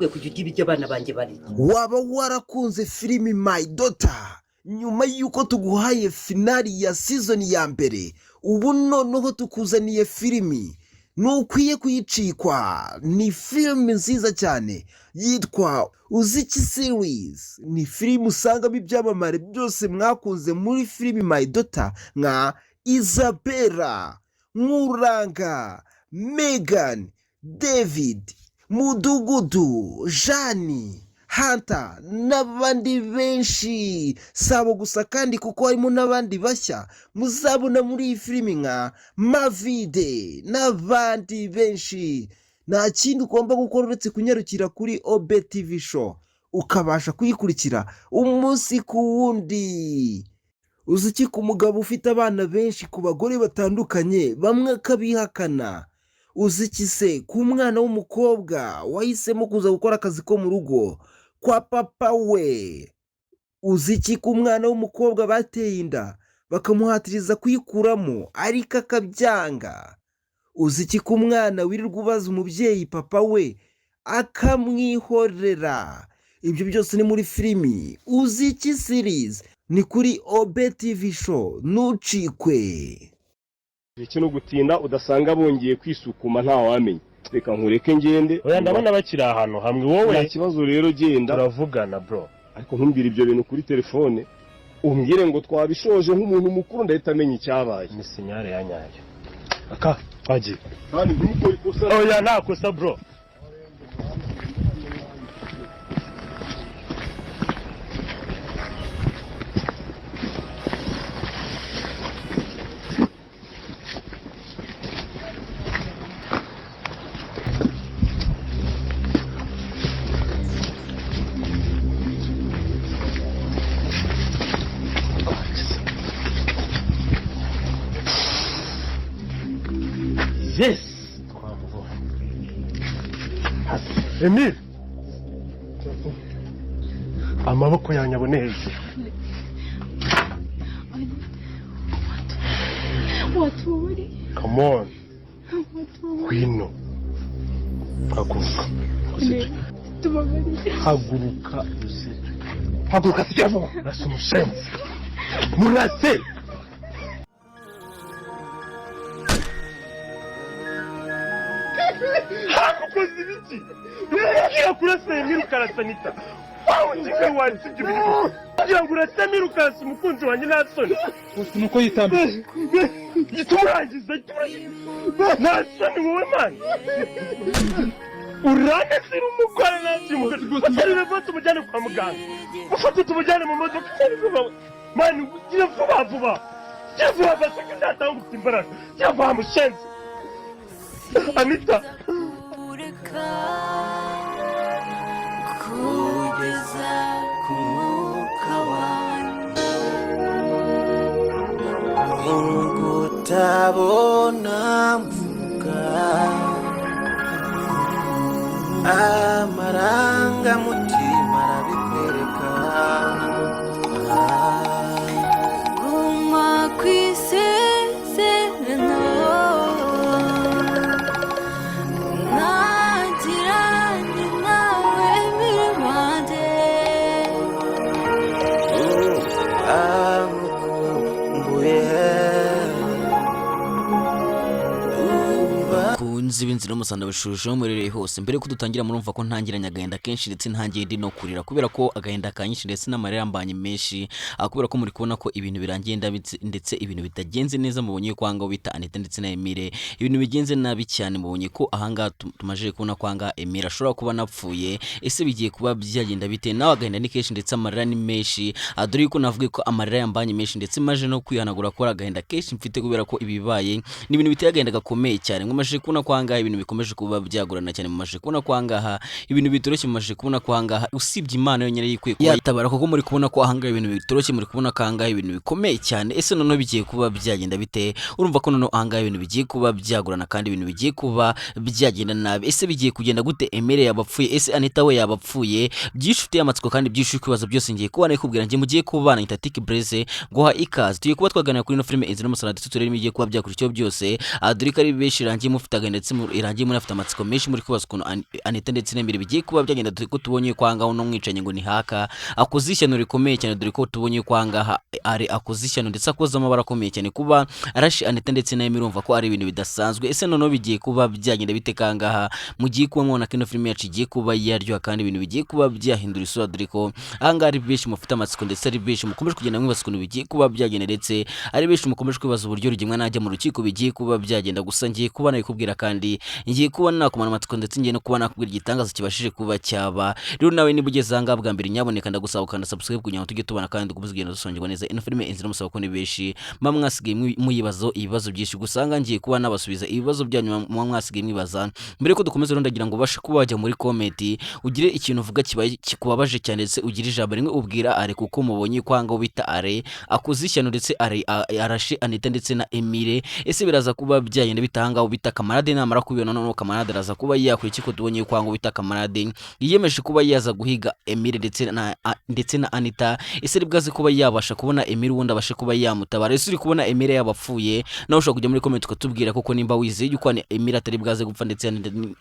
Kujya urya ibiryo abana banjye barya. Waba warakunze filimi My Daughter? Nyuma y'uko tuguhaye finale ya season ya mbere, ubu noneho tukuzaniye filimi ntukwiye kuyicikwa. Ni filimi nziza cyane yitwa Uziki Series. Ni filimi usangamo ibyamamare byose mwakunze muri filimi My Daughter, nka Isabella, Nkuranga, Megan, David, Mudugudu, Jani, Hanta n'abandi benshi. Si abo gusa kandi, kuko harimo n'abandi bashya muzabona muri iyi filimi nka Mavide n'abandi benshi. Nta kindi ugomba gukora uretse kunyarukira kuri Obe TV Show, ukabasha kuyikurikira umunsi ku wundi. Uzi iki ku mugabo ufite abana benshi ku bagore batandukanye, bamwe akabihakana? Uzi iki se ku mwana w'umukobwa wahisemo kuza gukora akazi ko mu rugo kwa papa we? Uzi iki ku mwana w'umukobwa bateye inda, bakamuhatiriza kuyikuramo ariko akabyanga? Uzi iki ku mwana wirirwa ubaza umubyeyi papa we akamwihorera? Ibyo byose ni muri filimi Uzi Iki Series, ni kuri Obe TV Show, ntucikwe. Iki no gutinda udasanga bongeye kwisukuma, ntawamenya. Reka nkureke ngende. Oya, ndabona bakiri ahantu hamwe wowe. Nta kibazo rero, genda. Turavugana, bro. Ariko ntumbwire ibyo bintu kuri telefone, umbwire ngo twabishoje nk'umuntu mukuru, ndahita amenya icyabaye. Ni signal ya nyayo aka twagiye. Kandi ntukore ikosa. Oya, nta kosa, bro. Yes, twamubonye. Emile, amaboko yanjye abone hejuru. Watubabariye. Come on. Watubabariye. Ngwino, haguruka uze. Tubabariye. Haguruka uze, haguruka, sijya vuba. Murase umushenzi, murase. Hakukoze ibiki? Ngira kurasa Emile ukarasa Nita wawugize wansibye ibintu kugira ngo urase Emile ukarasa umukunzi wanjye, nta soni? Nuko yitambitse. Giturangiza, nta soni wowe, man? Uranasira umugore, nanjye umugore. Baterure vuba tumujyane kwa muganga, ufate tumujyane mu modoka. Cyane vuba, man, gira vuba vuba, gira vuba basaka ndatanga ufite imbaraga. Gira vuba, mushenzi. Anita. Kugeza ku mwuka wanjye. Kutabona mvuga, amarangamutima arabikwereka. Guma ku isezerano nagiranye nawe mirwande. Amukumbuye. Kunzi b'inzira n'umusanda bashusho murereye hose, mbere yuko dutangira murumva ko ntangiranye agahinda kenshi, ndetse ntangiye ndi no kurira kubera ko agahinda kanyinshi, ndetse n'amarira ambanye menshi, kubera ko muri kubona ko ibintu birangiye ndabitse, ndetse ibintu bitagenze neza. Mubonye ko ahangaha bita Anita ndetse na Emile ibintu bigenze nabi cyane. Mubonye ko ahangaha tumaze kubona ko ahangaha Emile ashobora kuba anapfuye. Ese bigiye kuba byagenda bite? Nawe agahinda ni kenshi, ndetse amarira ni menshi. Dore yuko navuga ko amarira yambanye menshi, ndetse maje no kwihanagura ko ari agahinda kenshi mfite kubera ko ibibaye ni ibintu biteye agahinda gakomeye cyane. Mumaze kubona ko ahangaha ibintu bikomeje kuba byagorana cyane. Mumaze kubona ko ahangaha ibintu bitoroshye. Mumaze kubona ko ahangaha usibye Imana yonyine yikwiye kuba yatabara, kuko muri kubona ko ahangaha ibintu bitoroshye, muri kubona ko ahangaha ibintu bikomeye cyane. Ese noneho bigiye kuba byagenda bite? Urumva ko noneho ahangaha ibintu bigiye kuba byagorana, kandi ibintu bigiye kuba byagenda nabi. Ese bigiye kugenda gute? Emile yabapfuye, ese Anita we yabapfuye? Byinshi ufite amatsiko kandi byinshi uri kwibaza, byose ngiye kuba nakubwira. Njye mugiye kubana Tatic Blaze, guha ikaze. Tugiye kuba twaganira kuri ino filime Inzira n'Umusaraba, ndetse turebe ibigiye kuba byakurikiyeho byose. Dore ko ari benshi irangiye mufite agahinda, ndetse irangiye. birangiye munafite amatsiko menshi muri kwibaza ukuntu Anita ndetse na Emile bigiye kuba byagenda, dore ko tubonye ko ahangaha uno mwicanyi ngo ni haka akoze ishyano rikomeye cyane, dore ko tubonye ko ahangaha ari akoze ishyano ndetse akoze amabara akomeye cyane kuba arashe Anita ndetse na Emile. Urumva ko ari ibintu bidasanzwe. Ese noneho bigiye kuba byagenda bite kangaha? Mugiye kuba mubona ko ino filime yacu igiye kuba yaryoha kandi ibintu bigiye kuba byahindura isura, dore ko ahangaha ari benshi mufite amatsiko ndetse ari benshi mukomeje kugenda mwibaza ukuntu bigiye kuba byagenda, ndetse ari benshi mukomeje kwibaza uburyo Rugemwa najya mu rukiko bigiye kuba byagenda. Gusa ngiye kuba nabikubwira kandi ngiye kuba nakumara amatsiko, ndetse ngiye no kuba nakubwira igitangaza kibashije kuba cyaba. Rero nawe niba ugeze ahangaha bwa mbere, nyaboneka ndagusaba ukanda subscribe kugira ngo tujye tubana kandi dukomeze kugenda dusongerwa neza ino filime Inzira Musaba, ko ni benshi muba mwasigaye muyibazaho ibibazo byinshi. Gusa ahangaha ngiye kuba nabasubiza ibibazo byanyu muba mwasigaye mwibaza. Mbere yuko dukomeza rero, ndagira ngo ubashe kuba wajya muri comment ugire ikintu uvuga kibaye kikubabaje cyane, ndetse ugire ijambo rimwe ubwira Are, kuko mubonye ko ahangaha bita Are akoze ishyano ndetse Are arashe Anita ndetse na Emile. Ese biraza kuba byagenda bita ahangaha bita Kamarade namara kubibona? Noneho Kamarade araza kuba yakora iki, ko tubonye ko ahangaha bita Kamarade yiyemeje kuba yaza guhiga Emile ndetse na Anita? Ese ari bwaze kuba yabasha kubona Emile ubundi abashe kuba yamutabara? Ese uri kubona Emile yaba apfuye? Nawe ushobora kujya muri comment ukatubwira koko nimba wizeye yuko Emile atari bwaze gupfa ndetse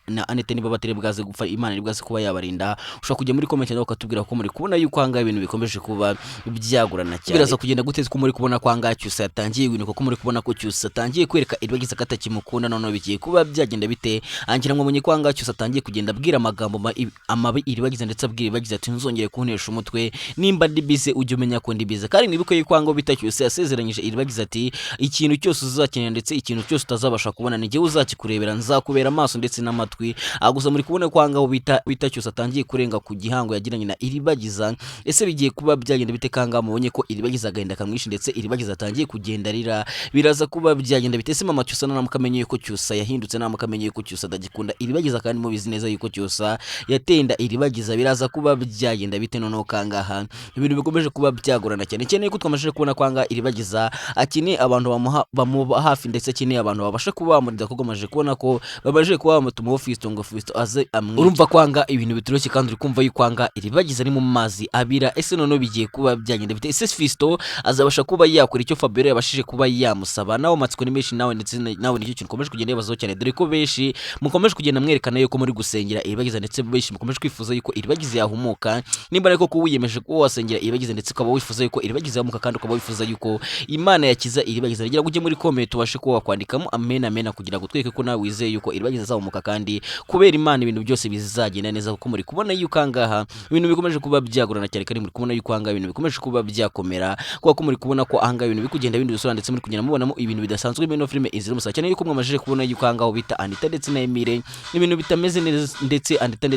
na Anita niba batari bwaze gupfa, Imana iri bwaze kuba yabarinda. Ushobora kujya muri comment nawe ukatubwira ko muri kubona yuko ahangaha ibintu bikomeje kuba byagurana cyane. Biraza kugenda gute ko muri kubona ko ahangaha Cyusa yatangiye ibintu, kuko muri kubona ko Cyusa atangiye kwereka Iribagiza ko atakimukunda? Noneho bigiye kuba byagenda bite? Angira mwabonye ko ahangaha Cyusa atangiye kugenda abwira amagambo amabi Iribagiza, ndetse abwira Iribagiza ati: "Ntuzongere kuntesha umutwe, nimba ndi busy ujye umenya ko ndi busy." Kandi nibuke yuko ahangaha bita Cyusa yasezeranyije Iribagiza ati: "Ikintu cyose uzakenera ndetse ikintu cyose utazabasha kubona ni jyewe uzakikurebera, nzakubera amaso ndetse n'amatwi." Aha gusa muri kubona ko ahangaha bita Cyusa atangiye kurenga ku gihango yagiranye na Iribagiza. Ese bigiye kuba byagenda bite kangaha mubonye ko Iribagiza agahinda kamwishe ndetse Iribagiza atangiye kugenda arira? Biraza kuba byagenda bite? Ese mama Cyusa naramuka amenye yuko Cyusa yahindutse, naramuka amenye yuko Cyusa adagikunda Iribagiza, kandi mubizi neza yuko Cyusa yateye inda Iribagiza, biraza kuba byagenda bite? Noneho kangaha ibintu bikomeje kuba byagorana cyane cyane yuko twamashije kubona ko ahangaha Iribagiza akeneye abantu bamuba hafi, ndetse akeneye abantu babasha kuba bamurinda, kuko bamaze kubona ko babashije kuba bamutumaho Fiston ngo Fiston aze amwice. Urumva kwanga ibintu bitoroshye kandi uri kumva yuko ahangaha Iribagiza ari mu mazi abira. Ese noneho bigiye kuba byagenda bite? Ese Fiston azabasha kuba yakora icyo Fabiola yabashije kuba yamusaba? Nawe amatsiko ni menshi, nawe ndetse nawe nicyo kintu ukomeje kugenda wibazaho cyane, dore ko benshi mukomeje kugenda mwerekana yuko muri gusengera Iribagiza, ndetse benshi mukomeje kwifuza yuko Iribagiza yahumuka. Nimba ariko ko wiyemeje kuba wasengera Iribagiza ndetse ukaba wifuza yuko Iribagiza yahumuka kandi ukaba wifuza yuko Imana yakiza Iribagiza, kugira ngo ujye muri comment ubashe kuba wakwandikamo amen amen, kugira ngo twereke ko nawe wizeye yuko Iribagiza azahumuka kandi kubera Imana ibintu byose bizagenda neza, kuko muri kubona yuko ahangaha ibintu bikomeje kuba byagorana cyane, kandi muri kubona yuko ahangaha ibintu bikomeje kuba byakomera, kubera ko muri kubona ko ahangaha ibintu biri kugenda bindi bisobanura, ndetse muri kugenda mubonamo ibintu bidasanzwe muri ino filime Inzira Umusaraba, cyane yuko mwamajije kubona yuko ahangaha bita Anita ndetse na Emile ibintu bitameze neza, ndetse Anita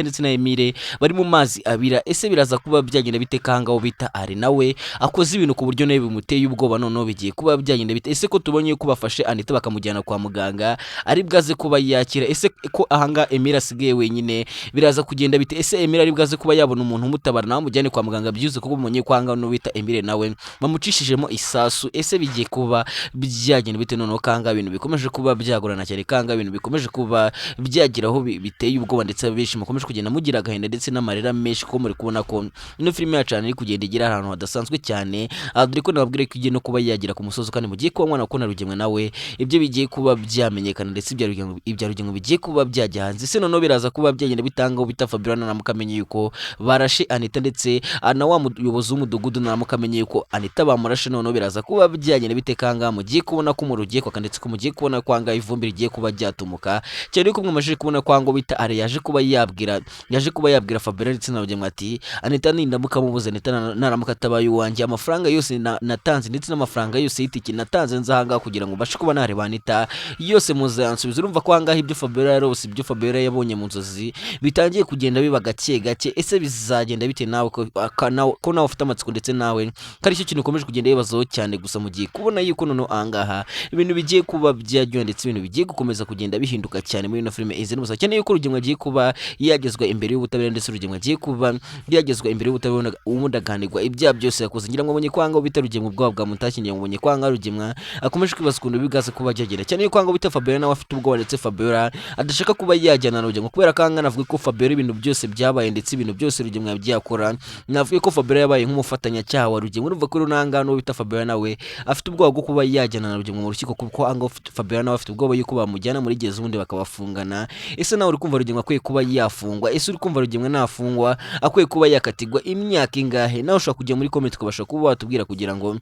ndetse na Emile bari mu mazi abira. Ese biraza kuba byagenda bite kangaho bita Ari nawe akoze ibintu ku buryo nawe bimuteye ubwoba? Noneho bigiye kuba byagenda bite? Ese ko tubonye ko bafashe Anita bakamujyana kwa muganga, ari bwaze kuba yakira? Ese ko ahangaha Emile asigaye wenyine, biraza kugenda bite? Ese Emile ari bwaze kuba yabona umuntu umutabara nawe amujyane kwa muganga byuze, kuko mumenye ko ahangaha n'uwita Emile nawe bamucishijemo isasu? Ese bigiye kuba byagenda bite? Noneho kangaha ibintu bikomeje kuba byagorana cyane, kangaha ibintu bikomeje kuba byagira aho biteye ubwoba, ndetse benshi mukomeje kugenda mugira agahinda ndetse n'amarira menshi, kuko muri kubona ko ino filime yacu iri kugenda igira ahantu hadasanzwe cyane. Aha dore ko nababwira ko igiye no kuba yagera ku musozi, kandi mugiye kuba mwana kubona Rugemwe nawe ibyo bigiye kuba byamenyekana, ndetse ibya Rugemwe bigiye kuba byajya hanze. Ese noneho biraza kuba byagenda bitanga bita Fabiola naramuka amenye yuko barashe Anita, ndetse na wa muyobozi w'umudugudu naramuka amenye yuko Anita bamurashe, noneho biraza kuba byagenda bite kangaha mugiye kubona ko umuriro ugiye kwaka, ndetse ko mugiye kubona ko ahangaha ivumbi rigiye kuba ryatumuka cyane, yuko mwamajije kubona ko ahangaha bita Are yaje kuba yabwira Fabiola ndetse na Rugemwe ati: "Anita nindamuka mubuze, Anita naramuka atabaye uwanjye, amafaranga yose natanze ndetse n'amafaranga yose y'itike natanze nza ahangaha kugira ngo mbashe kuba nareba Anita yose muzayansubiza." Urumva ko ahangaha ibyo Fabiola yarose, ibyo Fabiola yabonye mu nzozi bitangiye kugenda biba gake gake. Ese bizagenda bite nawe ko nawe ufite amatsiko, ndetse nawe ko aricyo kintu ukomeje kugenda wibazaho cyane? Gusa mugiye kubona yuko noneho ahangaha ibintu bigiye kuba byaryoha, ndetse ibintu bigiye gukomeza kugenda bihinduka cyane muri ino filime Inzira Umusaraba, cyane yuko Rugemwe agiye kuba yagezwa imbere y'ubutabera, ndetse Rugemwe agiye kuba yagezwa imbere y'ubutabera ubundi agahanirwa ibyaha byose yakoze. Ngira ngo mubonye ko ahangaha bita Rugemwe ubwoba bwamutashye. Ngira ngo mubonye ko ahangaha Rugemwa akomeje kwibaza ukuntu bigaze kuba byagenda, cyane yuko ahangaha bita Fabiola nawe afite ubwoba, ndetse Fabiola adashaka kuba yajyana na Rugemwe, kubera ko ahangaha navuga ko Fabiola ibintu byose byabaye ndetse ibintu byose Rugemwe yagiye akora, navuga ko Fabiola yabaye nk'umufatanyacyaha wa Rugemwe. Urumva ko rero n'ahangaha n'uwo bita Fabiola nawe afite ubwoba bwo kuba yajyana na Rugemwe mu rukiko, kuko ahangaha Fabiola nawe afite ubwoba yuko bamujyana. bamujyana muri gereza ubundi bakabafungana. Ese nawe uri kumva Rugemwa akwiye kuba yafungwa? Ese uri kumva Rugemwa nafungwa akwiye kuba yakatirwa imyaka ingahe? Nawe ushobora kujya muri comment ukabasha kuba watubwira kugira ngo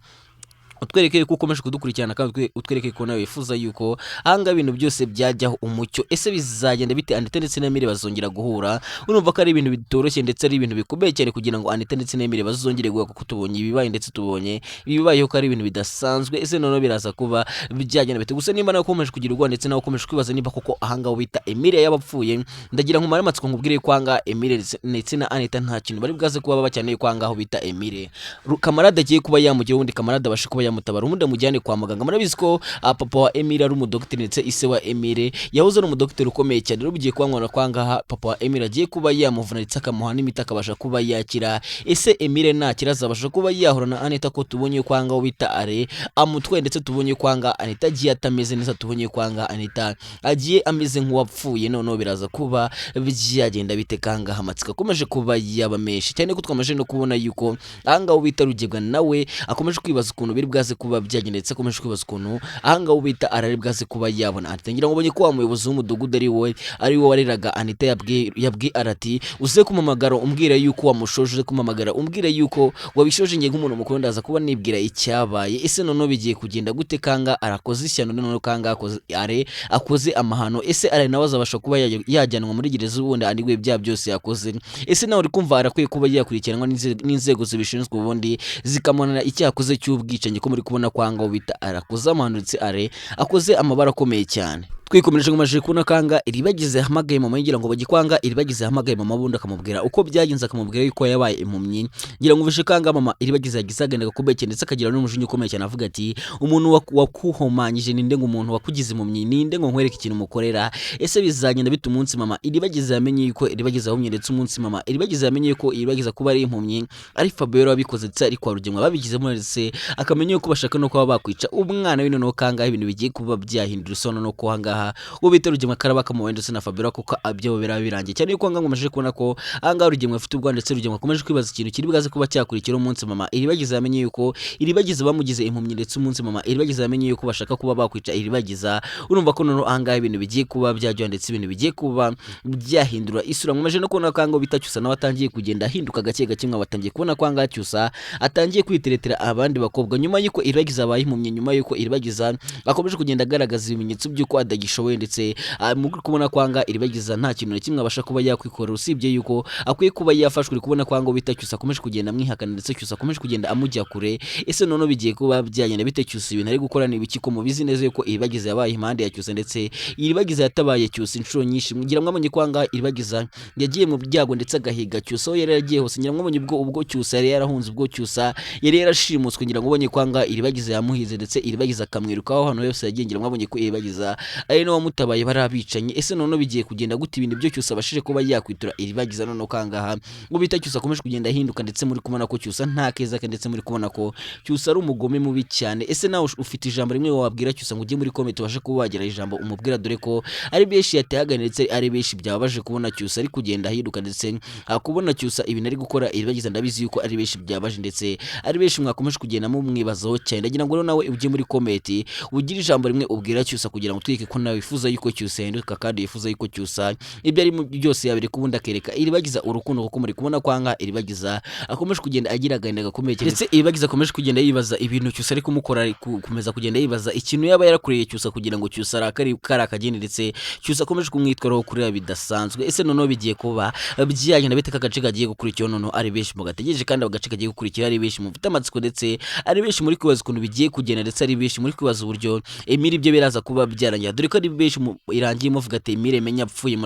utwereke ko ukomeje kudukurikirana, kandi utwereke ko nawe wifuza yuko ahangaha ibintu byose byajyaho umucyo. Ese bizagenda bite? Anita ndetse na Emile bazongera guhura? Urumva ko ari ibintu bitoroshye ndetse ari ibintu bikomeye cyane kugira ngo Anita ndetse na Emile bazongere guhura, kuko tubonye ibibaye ndetse tubonye ibibayeho ko ari ibintu bidasanzwe. Ese noneho biraza kuba byagenda bite? Gusa nimba nawe ukomeje kugira ubwoba ndetse nawe ukomeje kwibaza niba koko ahangaha bita Emile yaba apfuye, ndagira ngo umare amatsiko nkubwire ko ahangaha Emile ndetse na Anita nta kintu bari bwaze kuba baba, cyane ko ahangaha bita Emile Kamarade agiye kuba yamugira, ubundi Kamarade abashe kuba yamutabara, ubundi amujyane kwa muganga. Murabizi ko papa wa Emile ari umudogiteri, ndetse ise wa Emile yahoze ari umudogiteri ukomeye cyane. Rero ugiye kuba kwa ngaha papa wa Emile agiye kuba yamuvuna ndetse akamuha n'imiti akabasha kuba yakira. Ese Emile nakira azabasha kuba yahura na Anita, ko tubonye ko ahangaha bita Are amutwaye, ndetse tubonye ko ahangaha Anita agiye atameze neza, tubonye ko ahangaha Anita agiye ameze nk'uwapfuye? Noneho biraza kuba byagenda bite? Kangaha amatsiko akomeje kuba yaba menshi cyane, ko twamaze no kubona yuko ahangaha bita Rugebwa nawe akomeje kwibaza ukuntu biri bwaze kuba byagenda, ndetse akomeje kwibaza ukuntu ahangaha bita Arari bwaze kuba yabona Anita. Ngira ngo ubonye ko wa muyobozi w'umudugudu ari we wareraga Anita yabwiye arati: "Uze kumpamagara umbwira yuko wamushoje, uze kumpamagara umbwira yuko wabishoje, ngiye nk'umuntu mukuru ndaza kuba nibwira icyabaye." Ese noneho bigiye kugenda gute? Kanga arakoze ishyano, noneho kanga akoze are akoze amahano. Ese Are nawe azabasha kuba yajyanwa muri gereza ubundi anigwe ibyaha byose yakoze? Ese nawe uri kumva arakwiye kuba yakurikiranwa n'inzego zibishinzwe, ubundi zikamunana icyaha akoze cy'ubwicanyi, ko muri kubona ko ahangaha bita arakoze amahano ndetse Are akoze amabara akomeye cyane? Twikomereje ngo kubona kanga Iribagize yahamagaye mama, ngira ngo bagikwanga Iribagize yahamagaye mama, ubundi akamubwira uko byagenze, akamubwira yuko yabaye impumyi. Ngira ngo ubishe kanga mama Iribagize yagize agahinda gakomeye cyane, ndetse akagira n'umujinya ukomeye cyane, avuga ati: "Umuntu wakuhomanyije ninde? Ngo umuntu wakugize impumyi ninde? Ngo nkwereke ikintu umukorera." Ese bizagenda bite umunsi mama Iribagize yamenye yuko Iribagize ahumye, ndetse umunsi mama Iribagize yamenye yuko Iribagize kuba ari impumyi ari Fabiola wabikoze, ndetse ari kwa Rugemwa babigizemo, ndetse akamenya yuko bashaka no kuba bakwica umwana we? Noneho kangahe ibintu bigiye kuba byahindura isono, no ko ahangaha uwo bita Rugemwa karaba kamubaye ndetse na Fabiola, kuko ibyo biraba birangiye cyane yuko ahangaha mumaze kubona ko ahangaha Rugemwa afite ubwoba, ndetse Rugemwa akomeje kwibaza ikintu kiri bwaze kuba cyakurikira umunsi mama Iribagiza yamenye yuko Iribagiza bamugize impumyi, ndetse umunsi mama Iribagiza yamenye yuko bashaka kuba bakwica Iribagiza. Urumva ko noneho ahangaha ibintu bigiye kuba byajya, ndetse ibintu bigiye kuba byahindura isura. Mumaze no kubona ko ahangaha bita Cyusa nawe atangiye kugenda ahinduka gake gake. Mwa batangiye kubona ko ahangaha Cyusa atangiye kwiteretera abandi bakobwa nyuma y'uko Iribagiza abaye impumyi, nyuma y'uko Iribagiza akomeje kugenda agaragaza ibimenyetso by'uko adagishoboye, ndetse muri kubona ko ahangaha Iribagiza nta kintu na kimwe abasha kuba yakwikorera usibye yuko akwiye kuba yafashwe. Uri kubona ko ahangaha bita Cyusa akomeje kugenda amwihakana, ndetse Cyusa akomeje kugenda amujya kure. Ese noneho bigiye kuba byagenda bite? Cyusa ibintu ari gukora ni ibiki, ko mubizi neza yuko Iribagiza yabaye impande ya Cyusa, ndetse Iribagiza yatabaye Cyusa inshuro nyinshi? Ngira mwabonye ko ahangaha Iribagiza yagiye mu byago ndetse agahiga Cyusa aho yari yaragiye hose. Ngira mwabonye ubwo Cyusa yari yarahunze, ubwo Cyusa yari yarashimuswe, ngira ngo ubonye ko ahangaha Iribagiza yamuhize, ndetse Iribagiza akamwirukaho ahantu hose yagiye. Ngira mwabonye ko Iribagiza ari nawe wamutabaye bari abicanyi. Ese noneho bigiye kugenda gute ibintu byo Cyusa abashije kuba yakwitura Iribagiza? Noneho kangaha ngo bita Cyusa akomeje kugenda ahinduka, ndetse muri kubona ko Cyusa nta keza ke, ndetse muri kubona ko Cyusa ari umugome mubi cyane. Ese nawe ufite ijambo rimwe wabwira Cyusa? Ngo ujye muri comment ubashe kuba wagira ijambo umubwira, dore ko ari benshi yatehagana, ndetse ari benshi byababaje kubona Cyusa ari kugenda ahinduka, ndetse kubona Cyusa ibintu ari gukora Iribagiza, ndabizi yuko ari benshi byabaje, ndetse ari benshi mwakomeje kugenda mumwibazaho cyane. Ndagira ngo rero nawe ujye muri comment ugire ijambo rimwe ubwira Cyusa kugira ngo utwereke ko nawe wifuza yuko Cyusa yahinduka, kandi wifuza yuko Cyusa ibyo arimo byose yabireka, ubundi akereka Iribagiza urukundo, kuko muri kubona ko ahangaha Iribagiza akomeje kugenda agira agahinda gakomeye cyane, ndetse Iribagiza akomeje kugenda yibaza ibintu Cyusa ari kumukora, ari gukomeza kugenda yibaza ikintu yaba yarakoreye Cyusa kugira ngo Cyusa arakare kari akagenda, ndetse Cyusa akomeje kumwitwaraho kuriya bidasanzwe. Ese noneho bigiye kuba byagenda bite? Agace kagiye gukurikira noneho ari benshi mugategereje, kandi ako gace kagiye gukurikira ari benshi mufite amatsiko, ndetse ari benshi muri kwibaza ukuntu bigiye kugenda, ndetse ari benshi muri kwibaza uburyo Emile ibyo biraza kuba byarangira, dore ko ari benshi irangiye muvuga ati Emile menya apfuye,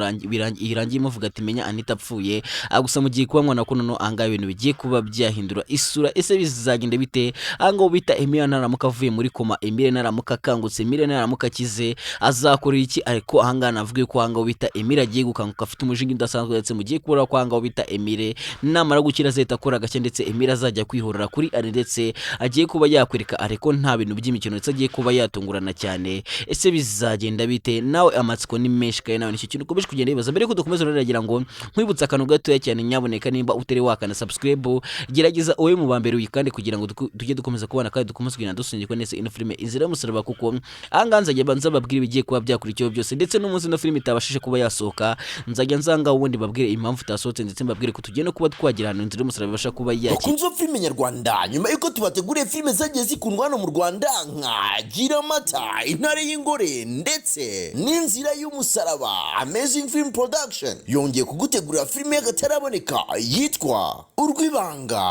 irangiye muvuga ati menya Anita apfuye. Gusa mugiye kuba mwana ko noneho ahangaha ibintu bigiye kuba byahindura isura. Ese bizagenda bite ahangaha bita Emile naramuka avuye muri koma, Emile naramuka akangutse, Emile naramuka akize, azakora iki? Ariko ahangaha navuga ko ahangaha bita Emile agiye gukanguka afite umujinya udasanzwe, ndetse mugiye kubura ko ahangaha bita Emile namara gukira azahita akora agashya, ndetse Emile azajya kwihorera kuri Ari, ndetse agiye kuba yakwereka ariko nta bintu by'imikino, ndetse agiye kuba yatungurana cyane. Ese bizagenda Bizagenda bite? Nawe amatsiko ni menshi, kandi nawe nicyo kintu ukomeje kugenda wibaza. Mbere yuko dukomeza rero, nagira ngo nkwibutse akantu gatoya cyane. Nyaboneka, nimba utari wakana subscribe, gerageza ube mu ba mbere uyikande kugira ngo tujye dukomeza kubana kandi dukomeze kugenda dusungirwa neza ino filime Inzira y'Umusaraba, kuko ahangaha nzajya banza babwire ibigiye kuba byakurikiyeho byose, ndetse n'umunsi ino filime itabashije kuba yasohoka nzajya nzanga ubundi babwire impamvu itasohotse, ndetse mbabwire ko tugiye no kuba twagira ahantu Inzira y'Umusaraba ibasha kuba yakira. Bakunze filime nyarwanda, nyuma y'uko tubateguriye filime zagiye zikundwa hano mu Rwanda nka Gira Amata, Intare y'Ingore ndetse n'Inzira y'Umusaraba, Amazing Film Production yongeye kugutegurira filime y'akataraboneka yitwa Urw'Ibanga.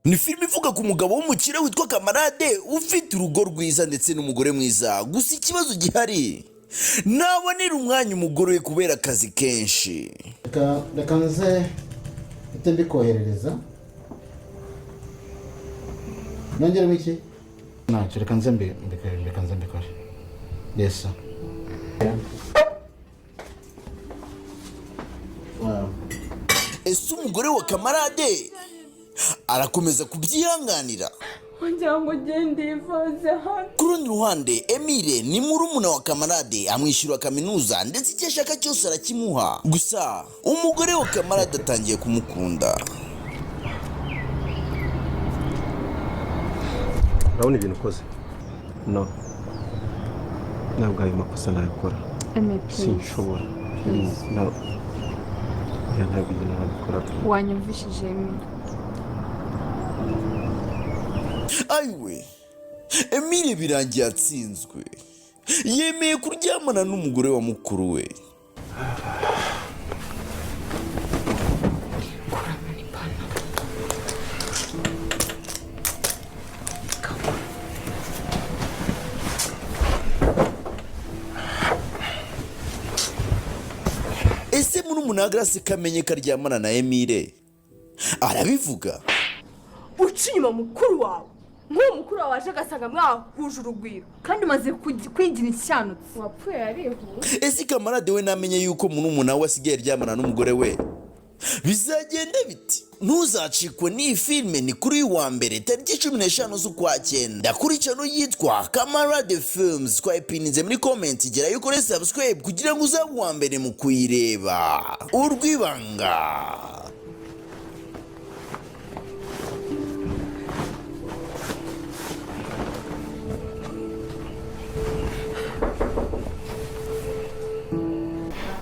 Ni filime ivuga ku mugabo w'umukire witwa Kamarade, ufite urugo rwiza ndetse n'umugore mwiza. Gusa ikibazo gihari, ntabonera umwanya umugore we kubera akazi kenshi. Reka nze mpite mbikoherereza. Nongeremo iki? Ntacyo, reka nze reka nze mbikore. Yes sir. Wow. Ese umugore wa Kamarade arakomeza kubyihanganira? Wagira ngo ugende yivanze hano. Ku rundi ruhande, Emile ni murumuna wa Kamarade, amwishyura kaminuza ndetse icyo ashaka cyose arakimuha. Gusa umugore wa Kamarade atangiye kumukunda. Urabona ibintu ukoze? No, ntabwo ayo makosa nayakora. Eme, please. Sinshobora. Please, no. Oya, ntabwo ibintu nabikora. Wanyumvishije, Eme. Ayiwe, Emile birangiye atsinzwe, yemeye kuryamana n'umugore wa mukuru we. Kuramo n'ipantaro. Ese murumuna wa Grace kamenye ko aryamana na Emile, arabivuga? Uca inyuma mukuru wawe, nk'uwo mukuru wawe waje agasanga mwahuje urugwiro, Kandi umaze kwigira inshanutsi wapfuye yarihuse. Ese Kamarade we namenye yuko murumuna we asigaye aryamana n'umugore we, bizagenda biti? Ntuzacikwe n'iyi filime. Ni kuri uyu wa mbere tariki 15 z'ukwa 9 kuri channel yitwa Kamarade Films. Twayipininze muri comment. Gerayo ukore subscribe kugira ngo uzabe uwa mbere mu kuyireba. Urw'Ibanga.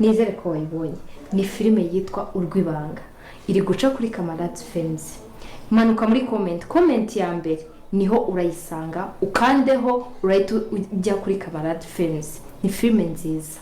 Nizere ko wayibonye. Ni filime yitwa Urw'Ibanga, iri guca kuri Kamarade Films. Manuka muri comment, comment ya mbere niho urayisanga, ukandeho urahita ujya kuri Kamarade Films. Ni filime nziza,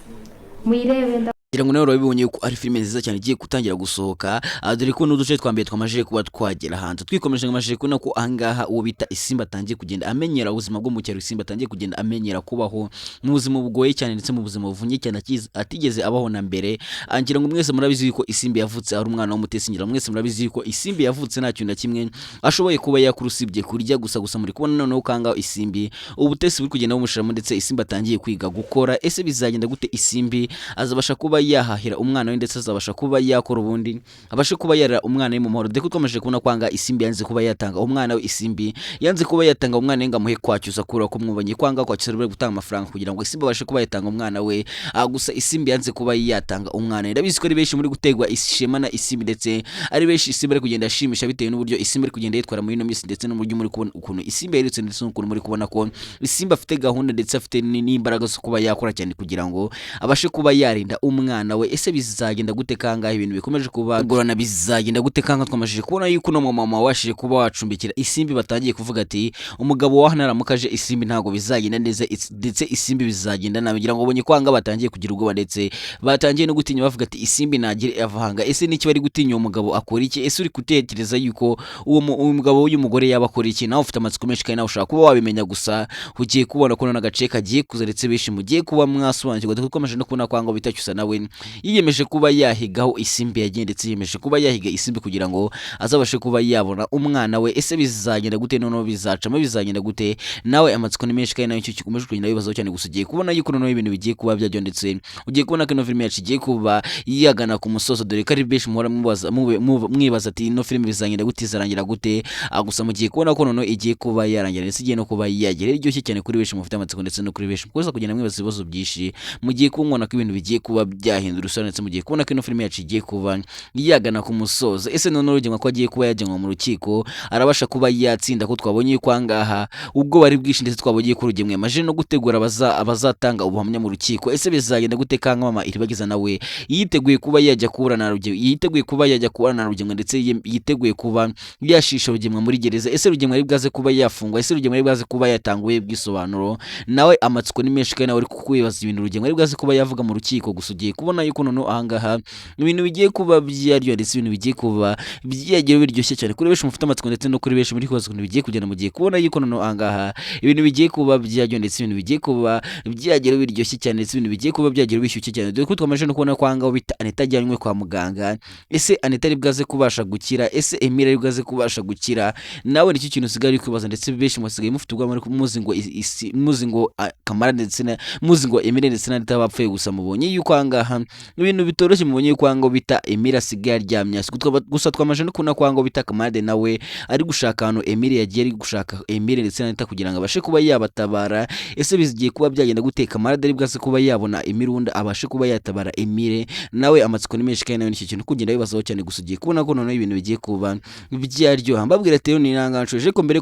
muyirebe. Ngira ngo nawe urabibonye ko ari filime nziza cyane igiye gutangira gusohoka, dore ko n'uduce twa mbere twamajije kuba twagera hanze. Twikomeje, ngamajije kubona ko ahangaha uwo bita Isimba atangiye kugenda amenyera ubuzima bwo mu cyaro. Isimba atangiye kugenda amenyera kubaho mu buzima bugoye cyane ndetse mu buzima buvunnye cyane atigeze abaho na mbere. Ngira ngo mwese murabizi yuko Isimbi yavutse ari umwana w'umutesi. Ngira ngo mwese murabizi yuko Isimbi yavutse nta kintu na kimwe ashoboye kuba yakora usibye kurya gusa. Gusa muri kubona noneho kanga Isimbi ubutesi buri kugenda bumushiramo, ndetse Isimbi atangiye kwiga gukora. Ese bizagenda gute? Isimbi azabasha kuba yahahira umwana we, ndetse azabasha kuba yakora ubundi abashe kuba yarera umwana we mu mahoro, dore ko twamaze kubona kwanga Isimbi yanze kuba yatanga umwana we. Isimbi yanze kuba yatanga umwana we ngo amuhe kwacyuza, kura ko mwubanye kwanga kwacyuza bari gutanga amafaranga kugira ngo Isimbi abashe kuba yatanga umwana we. Gusa Isimbi yanze kuba yatanga umwana we. Ndabizi ko ari benshi muri gutegwa ishema na Isimbi, ndetse ari benshi Isimbi ari kugenda ashimisha bitewe n'uburyo Isimbi ari kugenda yitwara muri ino minsi, ndetse n'uburyo muri kubona ukuntu Isimbi yaherutse, ndetse n'ukuntu muri kubona ko Isimbi afite gahunda ndetse afite n'imbaraga zo kuba yakora cyane kugira ngo abashe kuba yarinda umwana we. Ese bizagenda gute kangahe ibintu bikomeje kuba gorana? Bizagenda gute kangahe twamajije kubona yuko uno mama washije kuba wacumbikira Isimbi batangiye kuvuga ati umugabo wa naramuka aje Isimbi ntabwo bizagenda neza, ndetse Isimbi bizagenda nabi. Ngira ngo ubonye kwanga batangiye kugira ubwoba, ndetse batangiye no gutinya, bavuga ati Isimbi nagire avanga. Ese niki bari gutinya? Uwo mugabo akora iki? Ese uri gutekereza yuko uwo mugabo w'uyu mugore yaba akora iki? Nawe ufite amatsiko menshi kandi nawe ushaka kuba wabimenya. Gusa ugiye kubona ko n'agace kagiye kuza, ndetse benshi mugiye kuba mwasobanukirwa, dore ko twamaze no kubona kwanga bita Cyusa nawe. yiyemeje kuba yahigaho Isimbi yagiye, ndetse yiyemeje kuba yahiga Isimbi kugira ngo azabashe kuba yabona umwana we. Ese bizagenda gute noneho? Bizacamo, bizagenda gute? Nawe amatsiko ni menshi, kandi nawe icyo gikomeje kugenda wibazaho cyane. Gusa ugiye kubona yuko noneho ibintu bigiye kuba byaryo, ndetse ugiye kubona ko ino filime yacu igiye kuba yagana ku musozo, dore ko ari benshi muhora mwibaza ati: "Ino filime bizagenda gute? Izarangira gute?" Gusa mugiye kubona ko noneho igiye kuba yarangira, ndetse igiye no kuba yagera iryoshye cyane kuri benshi mufite amatsiko, ndetse no kuri benshi mukomeza kugenda mwibaza ibibazo byinshi. Mugiye kubona ko ibintu bigiye kuba byahindura isura, ndetse mugiye kubona ko ino filime yacu igiye kuba yagana ku musozo. Ese noneho Rugemwa ko agiye kuba yajyanwa mu rukiko, arabasha kuba yatsinda? Ko twabonye ko ahangaha ubwo bari bwinshi, ndetse twabonye ko Rugemwa yamaze no gutegura abazatanga ubuhamya mu rukiko. Ese bizagenda gute? Kanga mama Iribagiza nawe yiteguye kuba yajya kuburana na Rugemwa, yiteguye kuba yajya kuburana na Rugemwa, ndetse yiteguye kuba yashisha Rugemwa muri gereza. Ese Rugemwa ari bwaze kuba yafungwa? Ese Rugemwa ari bwaze kuba yatanguye bwisobanuro? Nawe amatsiko ni menshi, kandi nawe uri kwibaza ibintu Rugemwa ari bwaze kuba yavuga mu rukiko. Gusa ugiye kubona yuko noneho ahangaha ibintu bigiye kuba byaryoha, ndetse ibintu bigiye kuba byagira biryoshye cyane kuri benshi mufite amatsiko, ndetse no kuri benshi muri kwibaza ukuntu bigiye kugenda. Mugiye kubona yuko noneho ahangaha ibintu bigiye kuba byaryoha, ndetse ibintu bigiye kuba byagira biryoshye cyane, ndetse ibintu bigiye kuba byagira bishyushye cyane, dore ko twamaze no kubona ko ahangaha bita Anita ajyanywe kwa muganga. Ese Anita ari bwaze kubasha gukira? Ese Emile ari bwaze kubasha gukira? Nawe nicyo kintu usigaye uri kwibaza, ndetse benshi musigaye mufite ubwoba muri muzi ngo muzi ngo Kamara ndetse na muzi ngo Emile ndetse na Anita bapfuye. Gusa mubonye yuko ahangaha ibintu bitoroshye, mubonye yuko ahangaha bita Emile asigaye aryamye hasi. Gusa twamaze no kubona ko ahangaha bita Kamarade nawe ari gushaka ahantu Emile yagiye, ari gushaka Emile ndetse na Anita kugira ngo abashe kuba yabatabara. Ese bigiye kuba byagenda gute? Kamarade ari bwaze kuba yabona Emile, ubundi abashe kuba yatabara Emile? Nawe amatsiko ni menshi, kandi nawe nicyo kintu kugenda wibazaho cyane. Gusa ugiye kubona ko noneho ibintu bigiye kuba byaryoha. Mbabwira rero ni nanganshoje ko mbere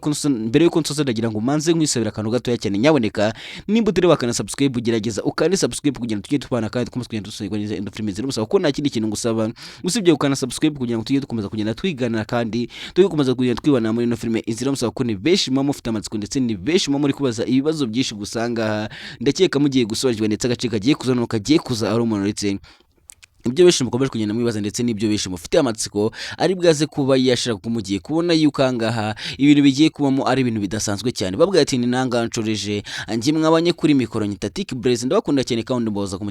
yuko nsoza, ndagira ngo manze nkwisabira akantu gatoya cyane. Nyaboneka, nimba utari wakana subscribe, gerageza ukande subscribe kugira ngo tujye tubana kandi dukomeze kugenda dusobanukirwa neza ino filime ziri gusaba, ko nta kindi kintu ngusaba usibye gukanda subscribe kugira ngo tujye dukomeza kugenda twiganira, kandi tujye gukomeza kugenda twibana muri ino filime Inzira Musaba, ko ni benshi muba mufite amatsiko, ndetse ni benshi muba muri kubaza ibibazo byinshi. Gusa ngaha ndakeka mugiye gusobanukirwa, ndetse agace kagiye kuza noneho kagiye kuza ari umuntu, ndetse ibyo benshi mukomeje kugenda mwibaza, ndetse n'ibyo benshi mufite amatsiko ari bwaze kuba yashira, kuko mugiye kubona yuko ahangaha ibintu bigiye kubamo ari ibintu bidasanzwe cyane. Babwira ati: "Ni nanga nshoreje njye mwabanye kuri mikoro nyita Tik Blaze." Ndabakunda cyane kandi mboza ku